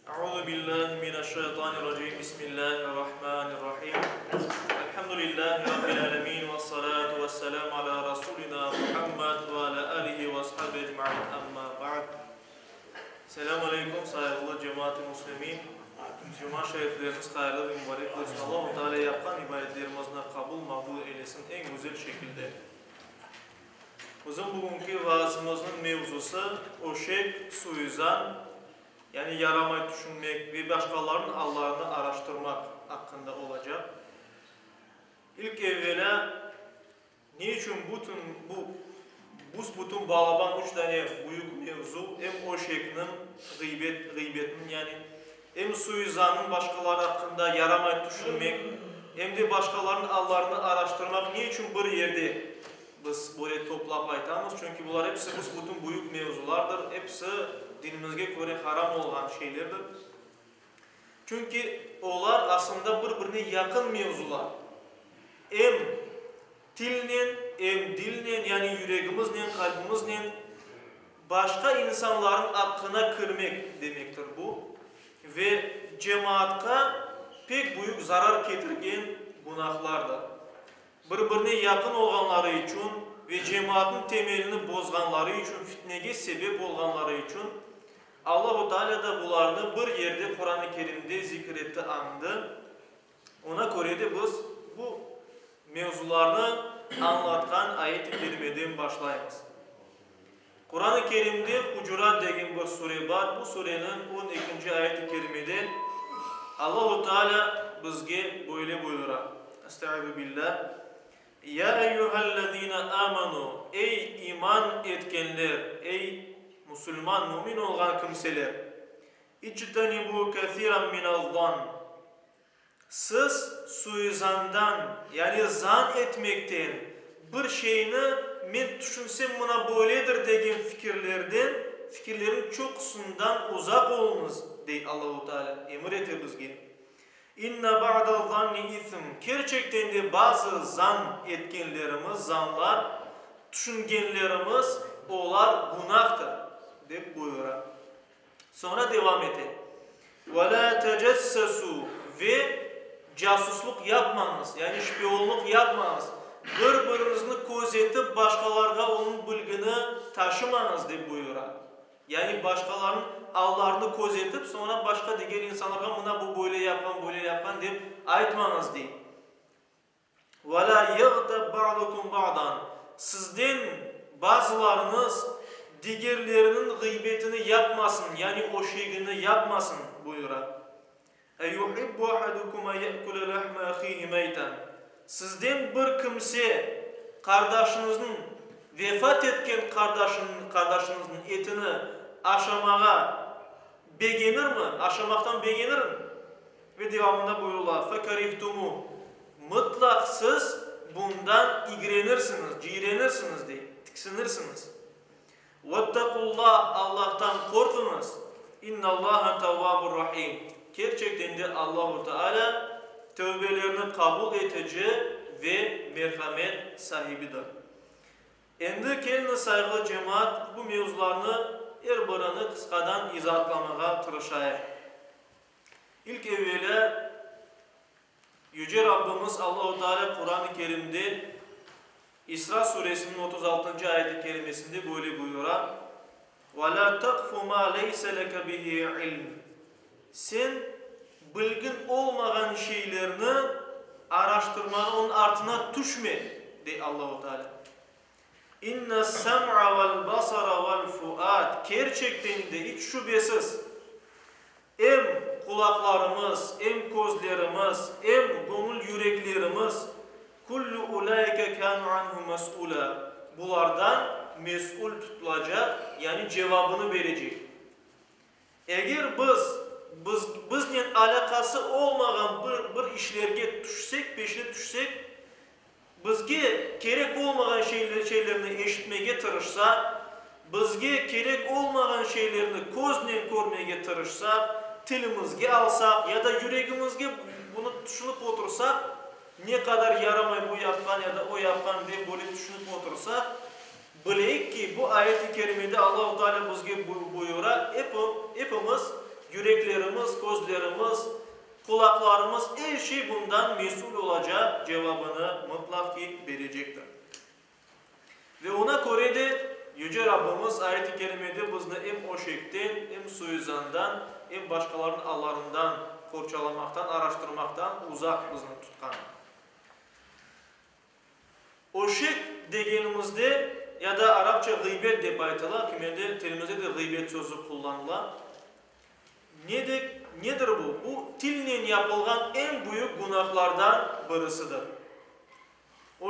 Euzu billahi mineşşeytanirracim. Bismillahirrahmanirrahim. Elhamdülillahi rabbil alemin ve salatu vesselam ala rasulina Muhammed ve ala alihi ve ashabihi ecmaîn. Amma ba'd. Selam aleykum sayğılı cemaat-i muslimin. Cuma şerifleriniz hayırlı ve mübarek olsun. Allahu Teala yapqan ibadetlerimizni qabul, maqbul eylesin eñ güzel şekilde. Bizim bugünki vaazımıznıñ mevzusı, öşek, suizan, yani yaramay tüşünmek ve başqalarnıñ allarını araştırmaq aqqında olacaq. İlk evelâ, ne içün bütün bu büs-bütün balaban üç dane büyük mevzu, em öşekniñ, ğıybet, ğıybetniñ yani, em suizannıñ başqaları aqqında yaramay tüşünmek, em de başqalarnıñ allarını araştırmaq ne içün bir yerde Biz böyle toplap aytamız, çünki bular episi büs-bütün büyük mevzulardır, episi dinimizge köre haram olğan şeylerdir. Çünki olar aslında bir-birine yaqın mevzular. Em tilnen, em dilnen, yani yüregimiznen, qalbimiznen başqa insanlarnıñ aqqına kirmek demektir bu ve cemaatqa pek büyük zarar ketirgen günahlardır. Bir-birine yaqın olğanları içün ve cemaatnıñ temelini bozğanları içün, fitnege sebep olğanları içün Allahu Teala da bularnı bir yerde Quran-ı Kerimde zikr etti, añdı. Ona köre de biz bu mevzularnı añlatqan ayet-i kerimeden başlaymız. Quran-ı Kerimde Hucurat degen bir sure bar. Bu sureniñ on ekinci ayet-i kerimede Allahu Teala bizge böyle buyura, Estaizu billah, Ya eyyühellezine amenu, Ey iman etkenler, ey musulman, mümin olğan kimseler, İctenibu kesiran minez-zann, Siz suizandan, yani zan etmekten, bir şeyni men tüşünsem mına böyledir degen fikirlerden, fikirlerniñ çoqusından uzaq oluñız, dey Allahu Teala, emir ete bizge. İnne ba'daz-zanni ism, kerçekten de bazı zan etkenlerimiz, zanlar, tüşüngenlerimiz, olar günahtır, dep buyura. Soñra devam ete, Ve lâ tecessesû, ve casuslıq yapmañız, yani şpionlıq yapmañız, bir-biriñizni közetip başqalarğa onıñ bilgini taşımañız, dep buyura. Yani başqalarnıñ allarını közetip, soñra başqa diger insanlarğa mına bu böyle yapqan, böyle yapqan dep aytmañız, dey. Ve lâ yağtab ba'dukum ba'dan, sizden bazılarıñız digerleriniñ ğıybetini yapmasın, yani öşegini yapmasın, buyura. Eyuhibbu ahadukum en ye'kule lahme ahihi meytan, sizden bir kimse qardaşıñıznıñ, vefat etken qardaşıñıznıñ etini aşamağa begenirmi, aşamaqtan begenirmi? Ve devamında buyurıla, Fekerihtumuh, mıtlaq siz bundan igrenirsiñiz, ciyrenirsiñiz, dey, tiksinirsiñiz. Vettaqullah, Allahtan qorquñız, İnnallaha tavvabur rahim, kerçekten de Allahu Teala tövbelerni qabul etici ve merhamet sahibidir. Endi keliñiz, sayğılı cemaat, bu mevzularnı er birini qısqadan izaatlamağa tırışayıq. İlk evelâ, Yüce Rabbimiz Allahu Teala Quran-ı Kerimde İsra suresiniñ 36-ncı ayet-i kerimesinde böyle buyura, Ve lâ taqfu mâ leyse leke bihi ilm, Sen bilgin olmağan şeylerni araştırmağa, onıñ artına tüşme, dey Allahu Teala. İnne-s-sem'a vel-basara vel-fuad, kerçekten de, iç şübesiz, em qulaqlarımız, em közlerimiz, em göñül yüreklerimiz, küllü ulâike kânû anhu mes'ûlâ, bulardan mes'ul tutulacaq, yani cevabını berecek. Eger biz, biz, biznen alâqası olmağan bir, bir işlerge tüşsek, peşine tüşsek, Bizge kerek olmağan şeylerni eşitmege tırışsaq, bizge kerek olmağan şeylerni köznen körmege tırışsaq, tilimizge alsaq ya da yüregimizge bunı tüşünip otursaq, ne qadar yaramay bu yapqan ya da o yapqan dep böyle tüşünip otursaq, bileyik ki, bu ayet-i kerimede Allahu Teala bizge buyura, epimiz. Yüreklerimiz, közlerimiz, qulaqlarımız, er şey bundan mesül olacaq, cevabını mıtlaq ki berecektir. Ve oña köre de Yüce Rabbimiz ayet-i kerimede bizni em öşekten, em suizandan, em başqalarnıñ allarından qorçalamaqtan, araştırmaqtan uzaq bizni tutqan. Öşek degenimizde ya da arapça ğıybet dep aytıla, kimerde tilimizde de ğıybet sözü qullanıla. Ne de, nedir bu? Bu tilnen yapılğan eñ büyük günahlardan birisidir.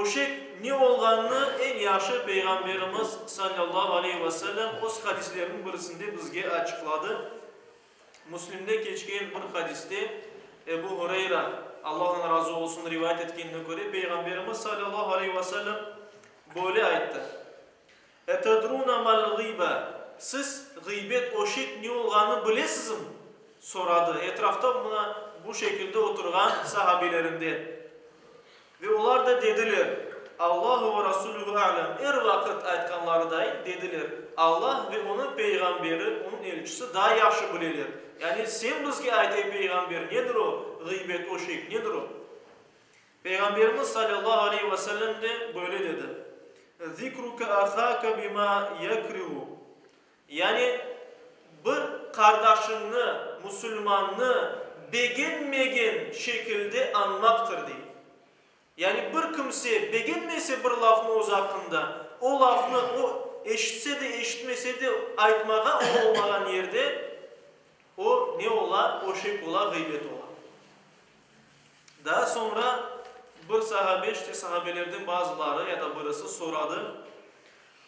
Öşek ne olğanını eñ yahşı Peyğamberimiz, salâllahu aleyhi ve sellem, öz hadisleriniñ birisinde bizge açıqladı. Müslimde keçken bir hadiste Ebu Hureyra, Alla ondan razı olsun, rivayet etkenine köre, Peyğamberimiz, salâllahu aleyhi ve sellem, böyle ayttı, Etedruna mal ğıyba, Siz ğıybet, öşek ne olğanını bilesizmi? soradı etrafta mına bu şekilde oturğan sahabilerinden. Ve olar da dediler, Allahu ve Rasulühü a'lem, er vaqıt aytqanlarıday dediler, Allah ve Onıñ Peyğamberi, Onıñ elçisi daa yahşı bileler. Yani sen bizge ayt, ey Peyğamber, nedir o ğıybet, o şey, nedir o? Peyğamberimiz salâllahu aleyhi ve sellem de böyle dedi, Zikruke ahâke bimâ yekrihu, Yani bir qardaşıñnı, musulmannı begenmegen şekilde añmaqtır, dey. Yani bir kimse begenmese bir lafnı öz aqqında, o lafnı o eşitse de, eşitmese de aytmağa o olmağan yerde, o ne ola? Öşek ola, ğıybet ola. Daa soñra bir sahabe, işte sahabelerden bazıları ya da birisi soradı,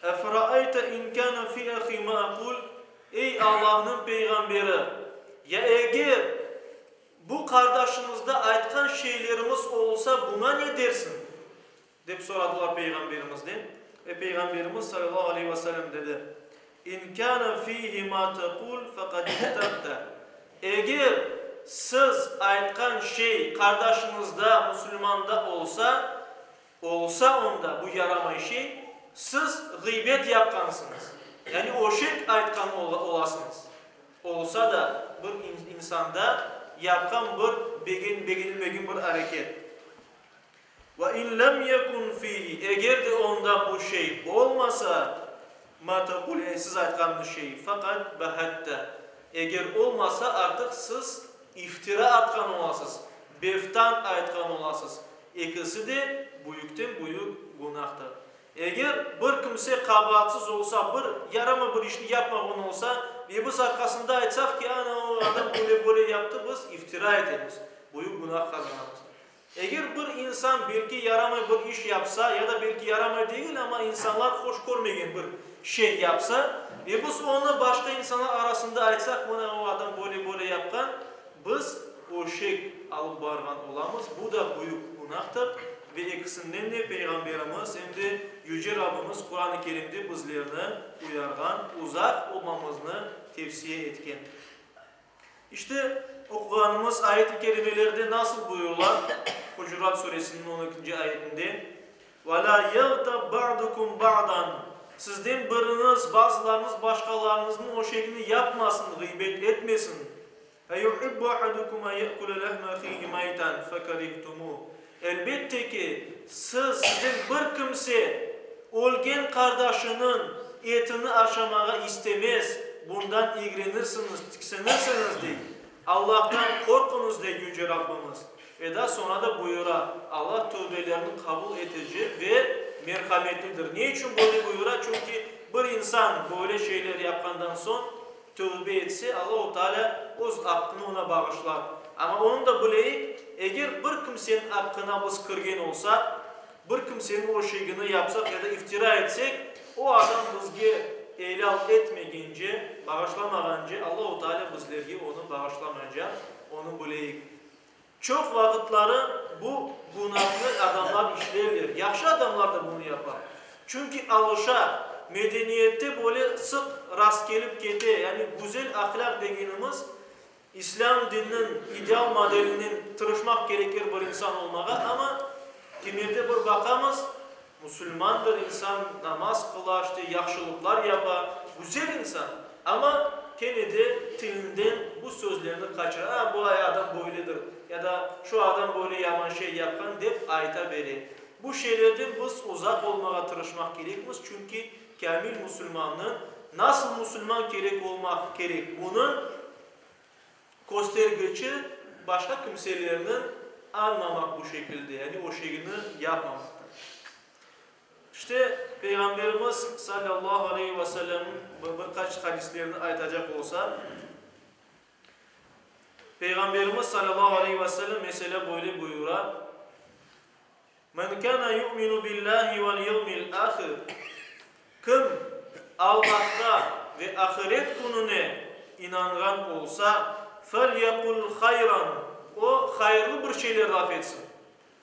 Eferaeyte in kâne fî ehî mâ aqul, Ey Allahnıñ Peyğamberi, ya eger bu qardaşımızda aytqan şeylerimiz olsa, buña ne dersiñ? Dep soradılar Peyğamberimizden. Ve Peyğamberimiz salâllahu aleyhi ve sellem dedi, İn kâne fîhî mâ teqûl feqad iğtebte, Eger siz aytqan şey qardaşıñızda, musulmanda olsa, olsa onda bu yaramay şey, siz ğıybet yapqansıñız, yani öşek aytqan olasıñız. Olsa da bir insanda yapqan bir begenilmegen bir areket. Ve in lem yekun fihi, eger de onda bu şey olmasa, ma tequl, yani siz aytqanıñız şey, faqad bahatta, eger olmasa, artıq siz iftira atqan olasız, beftan aytqan olasız, ekisi de büyükten-büyük günahtır. Eger bir kimse qabaatsız olsa, bir yaramay bir işni yapmağan olsa, ve biz arqasında aytsaq ki, ana o adam böyle-böyle yaptı, biz iftira etemiz, büyük günah qazanamız. Eger bir insan belki yaramay bir iş yapsa, ya da belki yaramay degil, amma insanlar hoş körmegen bir şey yapsa, ve biz onı başqa insanlar arasında aytsaq, mına o adam böyle-böyle yapqan, biz öşek alıp barğan olamız, bu da büyük günahtır ve ekisinden de Peyğamberimiz em de Yüce Rabbimiz Quran-ı Kerimde bizlerni uyarğan, uzaq olmamıznı tevsiye etken. İşte, oquğanımız ayet-i kerimelerde nasıl buyurıla, Hucurat suresiniñ on ekinci ayetinde, Ve lâ yağtab ba'dukum ba'dan, Sizden biriñiz, bazılarıñız başqalarıñıznıñ öşegini yapmasın, ğıybet etmesin, Eyuhibbu ahadukum en ye'kule lehme ahihi meytan fekerihtumuh, Elbette ki, siz, sizden bir kimse ölgen qardaşınıñ etini aşamağa istemez, bundan igrenirsiñiz, tiksinirsiñiz, dey. Allahtan qorquñız, dey Yüce Rabbimiz. Ve daa soñra da buyura, Allah tövbelerni qabul etici ve merhametlidir. Ne içün böyle buyura? Çünki bir insan böyle şeyler yapqandan soñ, Tövbe etse, Allahu Teala öz aqqını oña bağışlar. Amma onı da bileyik, eger bir kimseniñ aqqına biz kirgen olsaq, bir kimseniñ öşegini yapsaq ya da iftira etsek, o adam bizge elâl etmegence, bağışlamağance, Allahu Teala bizlerge onı bağışlamaycaq, onı bileyik. Çoq vaqıtları bu günahnı adamlar işlerler, yahşı adamlar da bunı yapar. Çünki alışa, medeniyette böyle sıq rastkelip kete, yani güzel ahlâq degenimiz, İslâm dininiñ ideal modelinen tırışmaq kerek er bir insan olmağa, amma kimerde bir baqamız, musulmandır insan, namaz qıla, işte yahşılıqlar yapa, güzel insan, amma. kene de tilinden bu sözlerni qaçıra, a, bu adam böyledir, ya da şu adam böyle yaman şey yapqan, dep ayta bere. Bu şeylerden biz uzaq olmağa tırışmaq kerekmiz, çünki kâmil musulmannıñ, nasıl musulman kerek olmaq kerek, bunıñ köstergiçi başqa kimselerniñ añmamaq bu şekilde, yani o şeyni yapmamaqtır. İşte, Peyğamberimiz, salâllahu aleyhi ve sellemniñ bir qaç hadislerini aytacaq olsaq, Peyğamberimiz, salâllahu aleyhi ve sellem, meselâ, böyle buyura, Men kâne yu'minu billâhi vel yevmil âhir, Kim Allahqa ve ahiret kününe inanğan olsa, felyekul hayran, o, hayırlı bir şeyler laf etsin.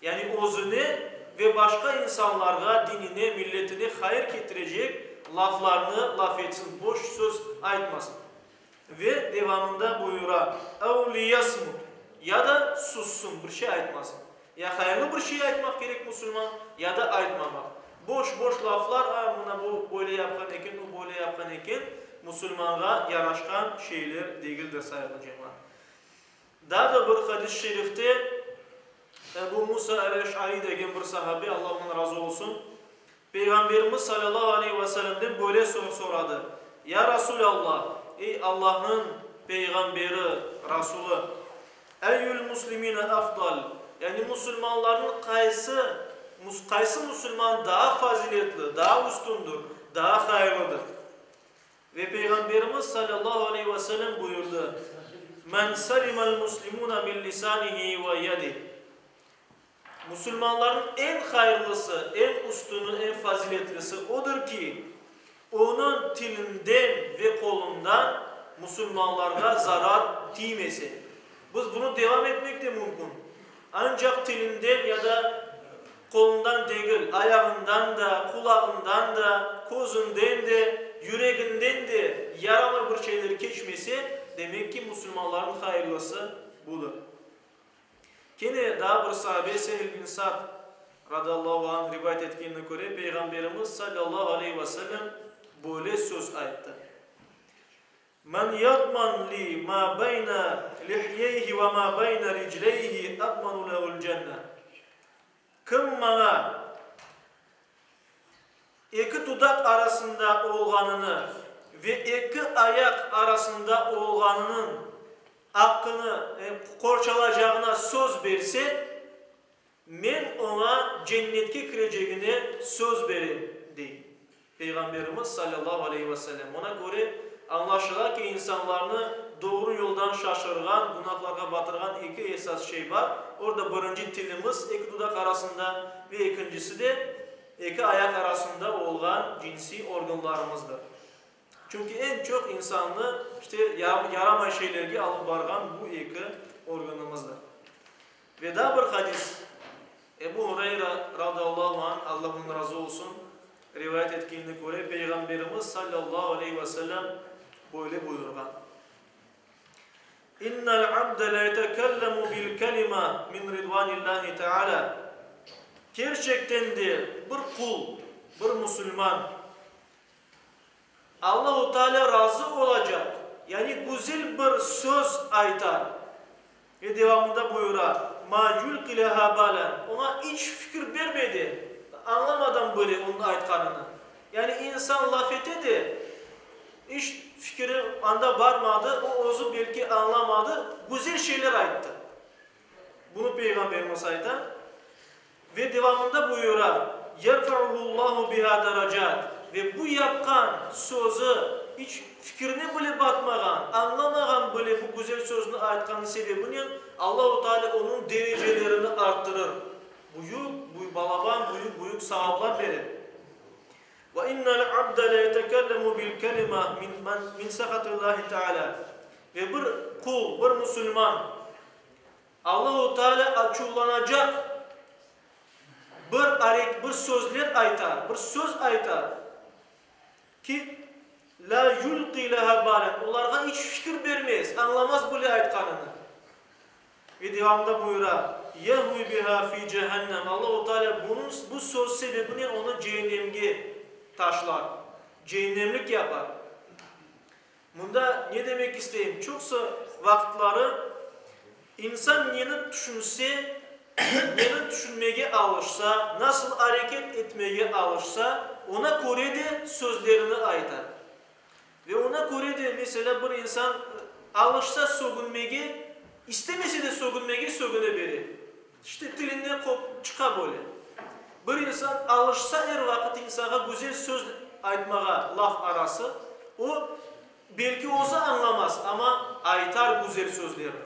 Yani özüne ve başqa insanlarğa, dinine, milletine hayır ketirecek laflarnı laf etsin, boş söz aytmasın. Ve devamında buyura, Ev liyasmut, ya da sussun, bir şey aytmasın. Ya hayırlı bir şey aytmaq kerek musulman, ya da aytmamaq. Boş-boş laflar, a, mına bu böyle yapqan eken, o böyle yapqan eken, musulmanğa yaraşqan şeyler degildir, sayğılı cemaat. Daa da bir hadis-i şerifte Ebu Musa el-Eş'ari degen bir sahabe, Alla ondan razı olsun, Peyğamberimiz salâllahu aleyhi ve sellemden böyle soru soradı, Ya Rasulâllah, ey Allahnıñ Peyğamberi, Rasulı, eyyül muslimine afdal, yani musulmanlarnıñ qaysı, qaysı musulman daa faziletli, daa üstündir, daa hayırlıdır? Ve Peyğamberimiz salâllahu aleyhi ve sellem buyurdı, Men selime'l muslimûne min lisânihi ve yedih. Musulmanlarnıñ eñ hayırlısı, eñ üstüni, eñ faziletlisi odır ki, onıñ tilinden ve qolundan musulmanlarğa zarar tiymese. Biz bunı devam etmek de mümkün. Ancaq tilinden ya da qolundan degil, ayağından da, qulağından da, közünden de, yüreginden de yaramay bir şeyler keçmese, demek ki, musulmanlarnıñ hayırlısı budır. Kene daa bir sahabe Sehl bin Sa'd radıyallahu anh rivayet etkenine köre, Peyğamberimiz sallallahu aleyhi ve sellem böyle söz ayttı, Men yadman li ma beyne lihyeyhi ve ma beyne ricleyhi admanu lehu'l cenne. Kim maña eki dudaq arasında olğanını ve eki ayaq arasında olğanınıñ aqqını qorçalacağına söz berse, men oña cennetke kirecegine söz berem, dey Peyğamberimiz salâllahu aleyhi ve sellem. Oña köre, añlaşıla ki, insanlarnı doğru yoldan şaşırğan, günahlarğa batırğan eki esas şey bar, orda birinci tilimiz eki dudaq arasında ve ekincisi de eki ayaq arasında olğan cinsiy organlarımızdır. Çünki eñ çoq insannı işte yaramay şeylerge alıp barğan bu eki organımızdır. Ve daa bir hadis, Ebu Hureyra radıyallahu anh, Alla ondan razı olsun, rivayet etkenine köre, Peyğamberimiz sallallahu aleyhi ve sellem böyle buyurğan, İnnel abde leyetekellemu bil kelime min ridvanillahi teala, Kerçekten de bir qul, bir musulman, Allahu Teala razı olacaq, yani güzel bir söz aytar. Ve devamında buyura, Ma yulqi leha balen, oña iç fikir bermeden, añlamadan bile onıñ aytqanını. Yani insan laf ete de, iç fikiri anda barmadı, o özü belki añlamadı, güzel şeyler ayttı. Bunı Peyğamberimiz ayta. Ve devamında buyura, Yerfa'uhullahu biha daracat, ve bu yapqan sözü, iç fikirine bile batmağan, añlamağan bile bu güzel sözni aytqanı sebebinen Allahu Teala onıñ derecelerini arttırır, büyük, balaban, büyük-büyük savaplar berer. Ve innel abde leyetekellemu bil kelime min sahatillahi teala, ve bir qul, bir musulman, Allahu Teala açuvlanacaq bir arek, bir sözler aytar, bir söz aytar ki, lâ yulqi leha balen, olarğa iç fikir bermez, añlamaz bile aytqanını. Ve devamında buyura, Yehvi biha fi cehennem, Allahu Teala bunıñ, bu söz sebebinen onı cehennemge taşlar, cehennemlik yapar. Mında ne demek isteyim? Çoqusı vaqıtları insan neni tüşünse, neni tüşünmege alışsa, nasıl areket etmege alışsa, ona köre de sözlerini ayta. Ve ona köre de, meselâ, bir insan alışsa sögünmege, istemese de sögünmege, sögüne bere. İşte, tilinden qopıp çıqa böyle. Bir insan alışsa er vaqıt insanğa güzel söz aytmağa, laf arası, o, belki özü añlamaz, amma aytar güzel sözlerni.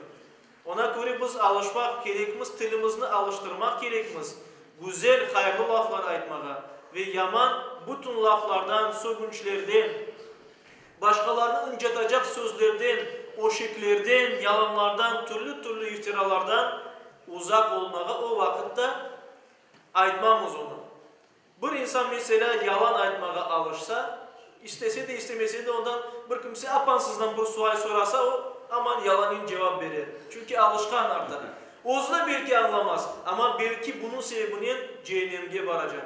Ona köre biz alışmaq kerekmiz, tilimizni alıştırmaq kerekmiz güzel, hayırlı laflar aytmağa ve yaman bütün laflardan, sögünçlerden, başqalarnı ıncatacaq sözlerden, öşeklerden, yalanlardan, türlü-türlü iftiralardan uzaq olmağa, o vaqıt da aytmamız onı. Bir insan, meselâ, yalan aytmağa alışsa, istese de, istemese de, ondan bir kimse apansızdan bir sual sorasa, o, aman yalanen cevap berer. Çünki alışqan artıq. Özü de belki añlamaz, amma belki bunıñ sebebinen ceennemge baracaq.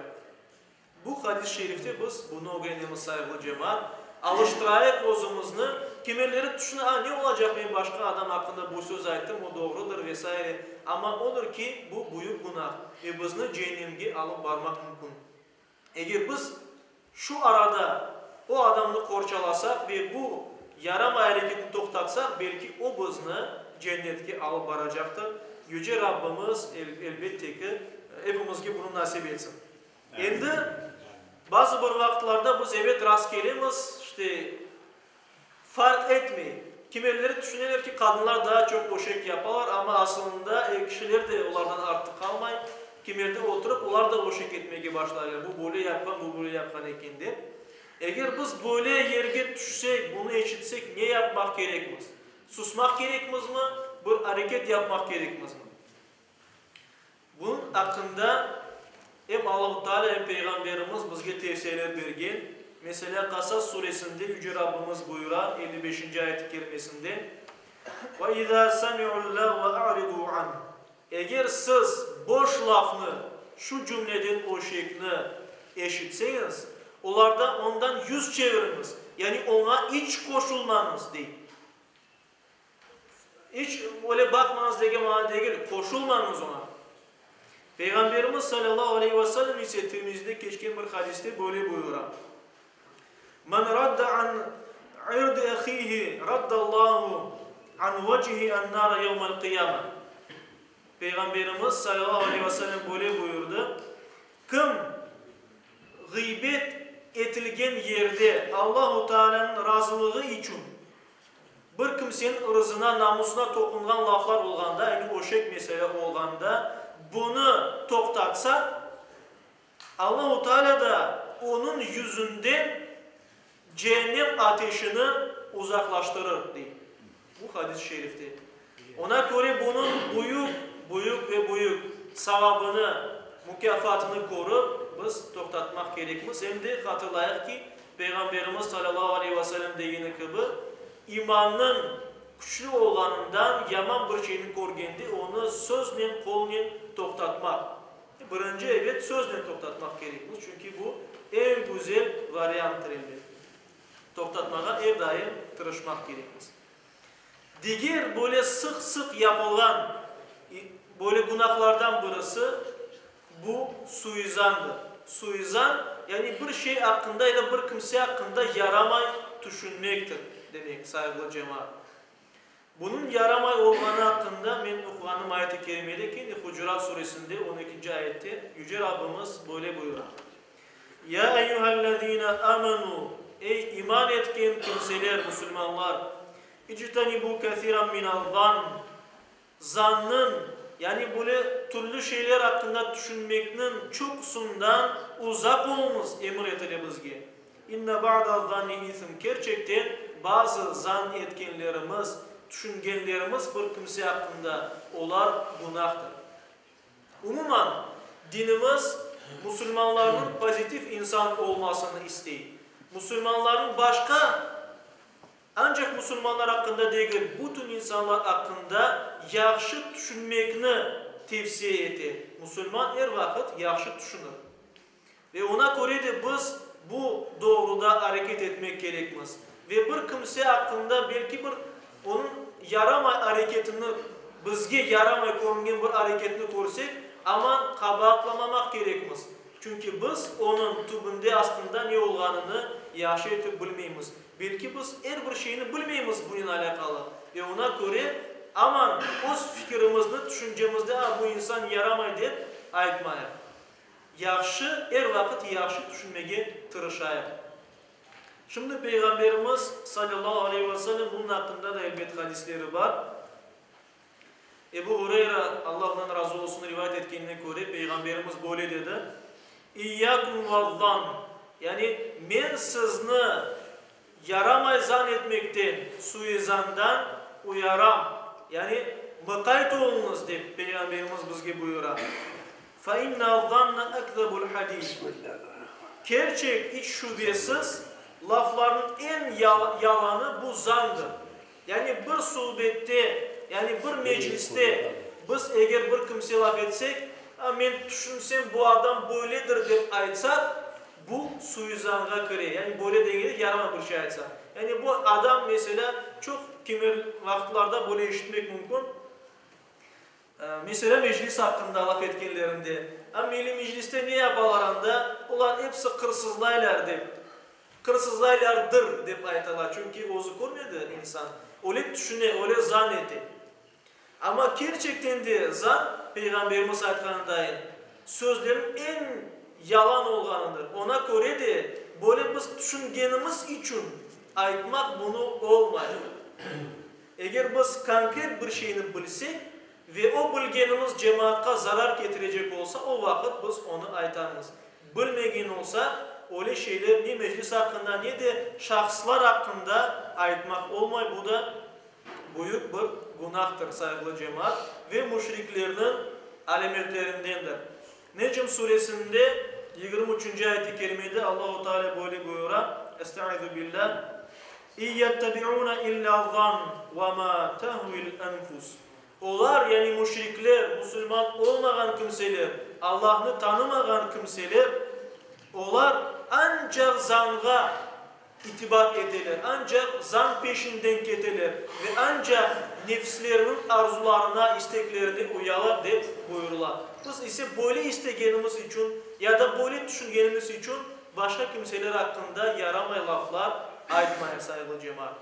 Bu hadis-i şerifte biz bunı ögrenemiz, sayğılı cemaat. Alıştırayıq özümizni. Kimerleri tüşüne, a, ne olacaq, men başqa adam aqqında bu söz ayttım, o doğrudır ve saire. Amma odır ki, bu büyük günah ve bizni ceennemge alıp barmaq mümkün. Eger biz şu arada o adamnı qorçalasaq ve bu yaramay areketni toqtatsaq, belki o bizni cennetke alıp baracaqtır. Yüce Rabbimiz, elbette ki, epimizge bunı nasip etsin. Endi bazı bir vaqıtlarda biz, ebet, rastkelemiz, işte, farq etmey. Kimerleri tüşüneler ki, qadınlar daa çoq öşek yapalar, amma asılında er kişiler de olardan arttı qalmay. Kimerde oturıp, olar da öşek etmege başlaylar, bu böyle yapqan, bu böyle yapqan eken dep. Eger biz böyle yerge tüşsek, bunı eşitsek, ne yapmaq kerekmiz? Susmaq kerekmizmi, bir areket yapmaq kerekmizmi? Bunıñ aqqında em Allahu Teala, em Peyğamberimiz bizge tevsiyeler bergen. Meselâ, Qasas suresinde Yüce Rabbimiz buyura, elli beşinci ayet-i kerimesinde, Ve izâ semi'ul-lâğve a'ridû anh, Eger siz boş lafnı, şu cümleden öşekni, eşitseñiz, olardan, ondan yüz çeviriñiz, yani oña iç qoşulmañız, dey. İç öyle baqmañız degen mana degil, qoşulmañız oña. Peyğamberimiz salâllahu aleyhi ve sellem ise Tirmizide keçken bir hadiste böyle buyura, Men radda an irdi ahihi raddallahu an vecihi an-nara yevmel qıyame. Peyğamberimiz salâllahu aleyhi ve sellem böyle buyurdı, Kim ğıybet etilgen yerde Allahu Taalânıñ razılığı içün Bir kimseniñ ırızına, namusına toqunğan laflar olğanda, yani öşek mesele olğanda, bunı toqtatsa, Allahu Teala da onıñ yüzünden ceennem ateşini uzaqlaştırır, dey bu hadis-i şerifte. Ona köre bunıñ büyük, büyük ve büyük savabını, mukâfatını körip, biz toqtatmaq kerekmiz. Em de hatırlayıq ki, Peyğamberimiz salâllahu aleyhi ve sellem degeni kibi, imannıñ küçlü olğanından yaman bir şeyni körgende onı söznen, qolnen toqtatmaq. Birinci, ebet, söznen toqtatmaq kerekmiz, çünki bu eñ güzel varianttır, elbet. Toqtatmağa er daim tırışmaq kerekmiz. Diger böyle sıq-sıq yapılğan böyle günahlardan birisi, bu suizandır. Suizan, yani bir şey aqqında ya da bir kimse aqqında yaramay tüşünmektir, demek, sayğılı cemaat. Bunıñ yaramay olğanı aqqında men oquğanım ayet-i kerimede kene Hucurat suresinde on ekinci ayette Yüce Rabbimiz böyle buyura, Ya eyyühellezine amenü, Ey iman etken kimseler, musulmanlar, ictenibu kesiran minel-zann, zannıñ, yani böyle türlü şeyler aqqında tüşünmekniñ çoqusından uzaq oluñız, emir etile bizge. İnne ba'daz-zanni ism, kerçekten bazı zan etkenlerimiz, tüşüngenlerimiz bir kimse aqqında, olar günahtır. Umuman, dinimiz musulmanlarnıñ pozitiv insan olmasını istey. Musulmanlarnıñ başqa, ancaq musulmanlar aqqında degil, bütün insanlar aqqında yahşı tüşünmekni tevsiye ete. Musulman er vaqıt yahşı tüşünir. Ve oña köre de biz. bu doğruda areket etmek kerekmiz. Ve bir kimse aqqında belki bir onıñ yaramay areketini, bizge yaramay körüngen bir areketini körsek, aman qabaatlamamaq kerekmiz. Çünki biz onıñ tübünde, astında ne olğanını yahşı etip bilmeymiz. Belki biz er bir şeyni bilmeymiz bunen alâqalı ve oña köre aman öz fikirimizni, tüşüncemizni, a, bu insan yaramay dep aytmayıq. Yahşı, er vaqıt yahşı tüşünmege tırışayıq. Şimdi Peyğamberimiz, salâllahu aleyhi ve sellem, bunıñ aqqında da elbet hadisleri bar. Ebu Hureyra, Allah ondan razı olsun, rivayet etkenine köre, Peyğamberimiz böyle dedi, İyyâkum vaz-zann, yani men sizni yaramay zan etmekten, suizandan, uyaram, yani mıqayt oluñız, dep Peyğamberimiz bizge buyura. Fe inne-az-zanne ekzebul-hadis, kerçek, iç şübesiz, laflarnıñ eñ yalanı bu zandır. Yani bir suhbette, yani bir mecliste biz eger bir kimse laf etsek, a, men tüşünsem bu adam böyledir dep aytsaq, bu suizanğa kire. Yani böyle degende yaramay bir şey aytsaq. Yani bu adam, meselâ, çoq kimer vaqıtlarda böyle eşitmek mümkün, Meselâ, Meclis aqqında laf etkenlerinde, a Milliy Mecliste ne yapalar anda, olar episi qırsızlaylar dep, qırsızlaylardır dep aytalar, çünki özü körmedi insan, öyle tüşüne, öyle zan ete. Amma kerçekten de zan, Peyğamberimiz aytqanındayın, sözlerniñ eñ yalan olğanıdır. Oña köre de böyle biz tüşüngenimiz içün aytmaq bunı olmay. Eger biz konkret bir şeyni bilsek ve o bilgenimiz cemaatqa zarar ketirecek olsa, o vaqıt biz onı aytarmız. Bilmegen olsaq, öyle şeyler ne Meclis aqqında, ne de şahıslar aqqında aytmaq olmay, bu da büyük bir günahtır, sayğılı cemaat, ve müşriklerniñ alâmetlerindendir. Necm suresinde yigirmi üçünci ayet-i kerimede Allahu Teala böyle buyura, Estaizu billah, İn yettebiûne illâ-zann ve mâ tehvil enfus. Olar, yani müşrikler, musulman olmağan kimseler, Allahnı tanımağan kimseler, olar ancaq zanğa itibar eteler, ancaq zan peşinden keteler ve ancaq nefsleriniñ arzularına, isteklerine uyalar, dep buyurıla. Biz ise böyle istegenimiz içün ya da böyle tüşüngenimiz içün başqa kimseler aqqında yaramay laflar aytmayıq, sayğılı cemaat.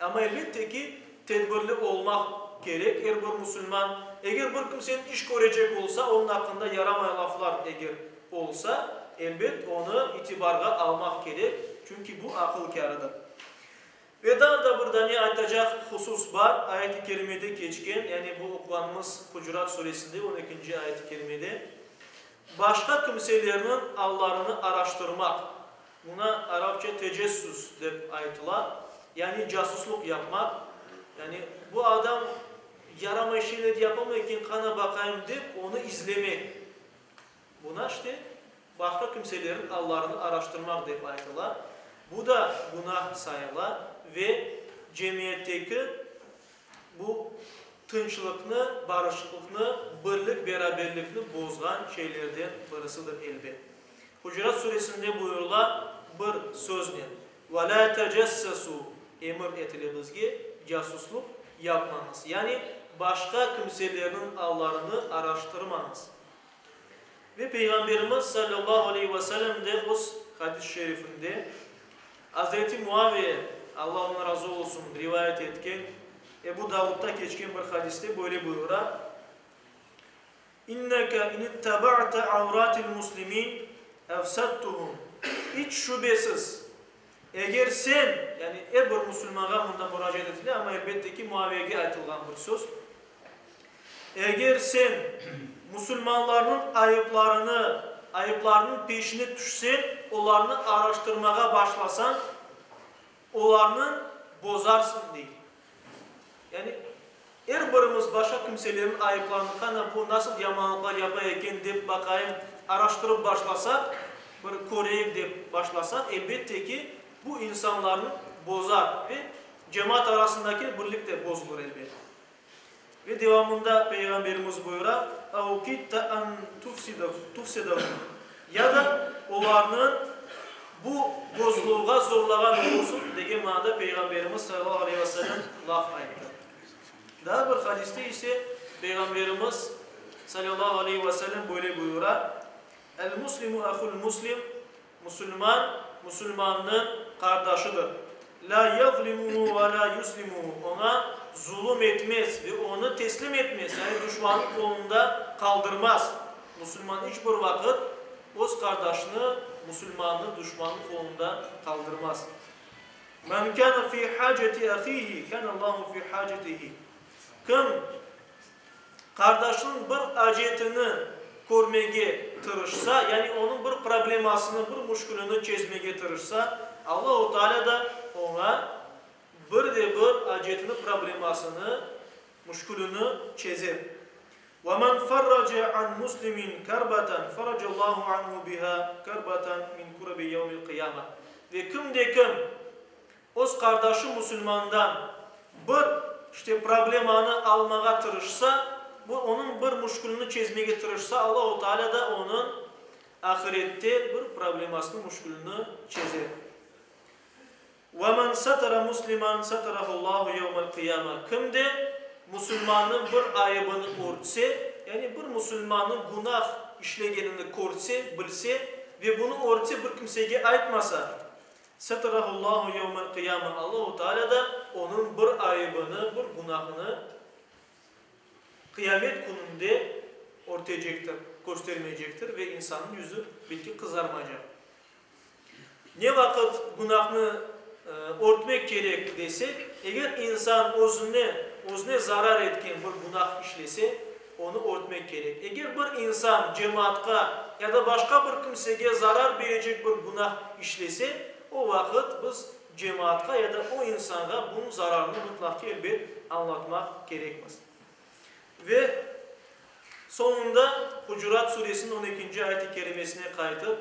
Amma elbette ki, tedbirli olmaq kerek er bir musulman. Eger bir kimseniñ iş körecek olsa, onıñ aqqında yaramay laflar eger olsa, elbet, onı itibarğa almaq kerek, çünki bu aqıl kârıdır. Ve daa da bir dane aytacaq husus bar, ayet-i kerimede keçken, yani bu oquğanımız Hucurat suresinde on ekinci ayet-i kerimede, başqa kimselerniñ allarını araştırmaq. Buna arapça tecessüs dep aytıla, yani casuslıq yapmaq. Yani bu adam yaramay şeyler yapamı eken, qana baqayım dep, onı izlemek. Buna işte başqa kimselerin allarını araştırmaq dep aytıla. Bu da günah sayıla ve cemiyetteki bu tınçlıqnı, barışıqlıqnı, birlik-beraberlikni bozğan şeylerden birisidir elbet. Hucurat suresinde buyurıla bir söznen, Ve lâ tecessesû, emir etile bizge, casuslıq yapmañız, yani başqa kimselerniñ allarını araştırmañız. Ve Peyğamberimiz, salâllahu aleyhi ve sellem, de öz hadis-i şerifinde, Azreti Muaviye, Allah ondan razı olsun, rivayet etken, Ebu Davudda keçken bir hadiste böyle buyura, İnneke inittaba'te avratil muslimin efsedtuhum, İç şübesiz, eger sen, yani er bir musulmanğa mında muracaat etile, amma elbette ki, Muaviyege aytılğan bir söz, eger sen musulmanlarnıñ ayıplarını, ayıplarınıñ peşine tüşseñ, olarnı araştırmağa başlasañ, Olarnı bozarsıñ, dey. Yani, er birimiz başqa kimselerniñ ayıplarını, qana bu nasıl yamanlıqlar yapa eken dep baqayım, araştırıp başlasaq, bir köreyik dep başlasaq, elbette ki, bu insanlarnı bozar ve cemaat arasındaki birlik de bozulır, elbet. Ve devamında Peyğamberimiz buyura, Av kitta an tufsidahum, ya da olarnı. Bu bozuluvğa zorlağan olursun, degen manada Peyğamberimiz salâllahu aleyhi ve sellem laf ayttı. Daa bir hadiste ise Peyğamberimiz salâllahu aleyhi ve sellem böyle buyura, El-muslimu ahul-muslim, Musulman, musulmannıñ qardaşıdır. Lâ yazlimuhu ve lâ yuslimuhu, oña zulum etmez ve onı teslim etmez, yani duşmannıñ qolunda qaldırmaz. Musulman iç bir vaqıt öz qardaşını, musulmannı duşmannıñ qolunda qaldırmaz. Men kâne fî hâceti ahîhi, kâne Allâhu fî hâcetihi. Kim qardaşınıñ bir acetini körmege tırışsa, yani onıñ bir problemasını, bir müşkülini çezmege tırışsa, Allahu Teala da oña bir de bir acetini, problemasını, müşkülini çezer. Ve men ferrace an muslimin kerbeten, ferracallahu anhu biha kerbeten min kurebi yevmil qıyame. Ve kim de kim öz qardaşı musulmandan bir, işte, problemanı almağa tırışsa, bu onıñ bir müşkülini çezmege tırışsa, Allahu Teala da onıñ ahirette bir problemasını, müşkülini çezer. Ve men satara musliman satarahullahu yevmel qıyame, kim de musulmannıñ bir ayıbını örtse, yani bir musulmannıñ günah işlegenini körse, bilse ve bunı örtse, bir kimsege aytmasa, satarahullahu yevmel qıyame, Allahu Teala da onıñ bir ayıbını, bir günahını qıyamet kününde örtecektir, köstermeycektir ve insannıñ yüzü belki qızarmaycaq. Ne vaqıt günahnı örtmek kerek desek, eger insan özüne, özüne zarar etken bir günah işlese, onı örtmek kerek. Eger bir insan cemaatqa ya da başqa bir kimsege zarar berecek bir günah işlese, o vaqıt biz cemaatqa ya da o insanğa bunıñ zararını mıtlaq ki, elbet, añlatmaq kerekmiz. Ve soñunda Hucurat suresiniñ on ekinci ayet-i kerimesine qaytıp,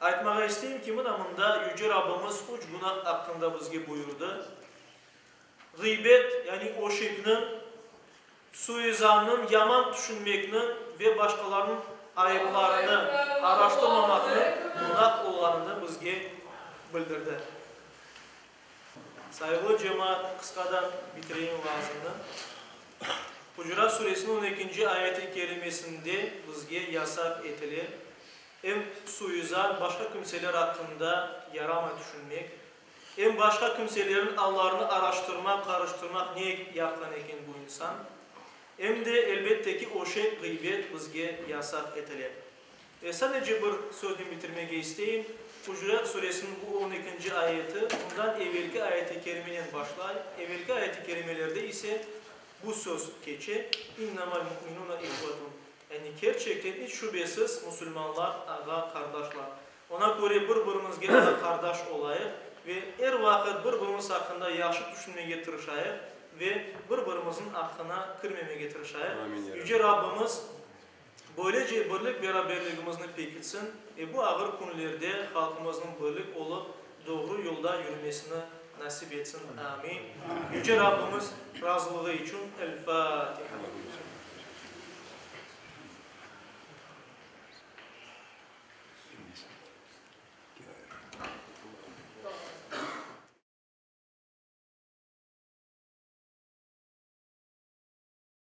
aytmağa isteyim ki, mına mında Yüce Rabbimiz üç günah aqqında bizge buyurdı, ğıybet, yani öşekniñ, suizannıñ, yaman tüşünmekniñ ve başqalarnıñ ayıplarını araştırmamaqnıñ günah olğanını bizge bildirdi. Sayğılı cemaat, qısqadan bitireyim vaazımnı. Hucurat suresiniñ on ekinci ayeti kerimesinde bizge yasaq etile, em suizan, başqa kimseler aqqında yaramay tüşünmek, em başqa kimselerin allarını araştırmaq, qarıştırmaq, ne yapqan eken bu insan, em de, elbette ki, öşek, ğıybet bizge yasaq etile. Ve sadece bir söznen bitirmege isteyim, Hucurat suresiniñ bu on ekinci ayeti bundan evelki ayeti kerimenen başlay, evelki ayeti kerimelerde ise bu söz keçe, İnnemal mu'minune ihvetun, yani kerçekten iç şübesiz musulmanlar ağa-qardaşlar. Ona köre bir-birimizge ağa-qardaş olayıq ve er vaqıt bir-birimiz aqqında yahşı tüşünmege tırışayıq ve bir-birimizniñ aqqına kirmemege tırışayıq. Yüce Rabbimiz Böylece birlik-beraberligimizni pekitsin ve bu ağır künlerde halqımıznıñ birlik olıp, doğru yolda yürümesini nasip etsin. Amin. Yüce Rabbimiz razılığı içün. El-Fatiha.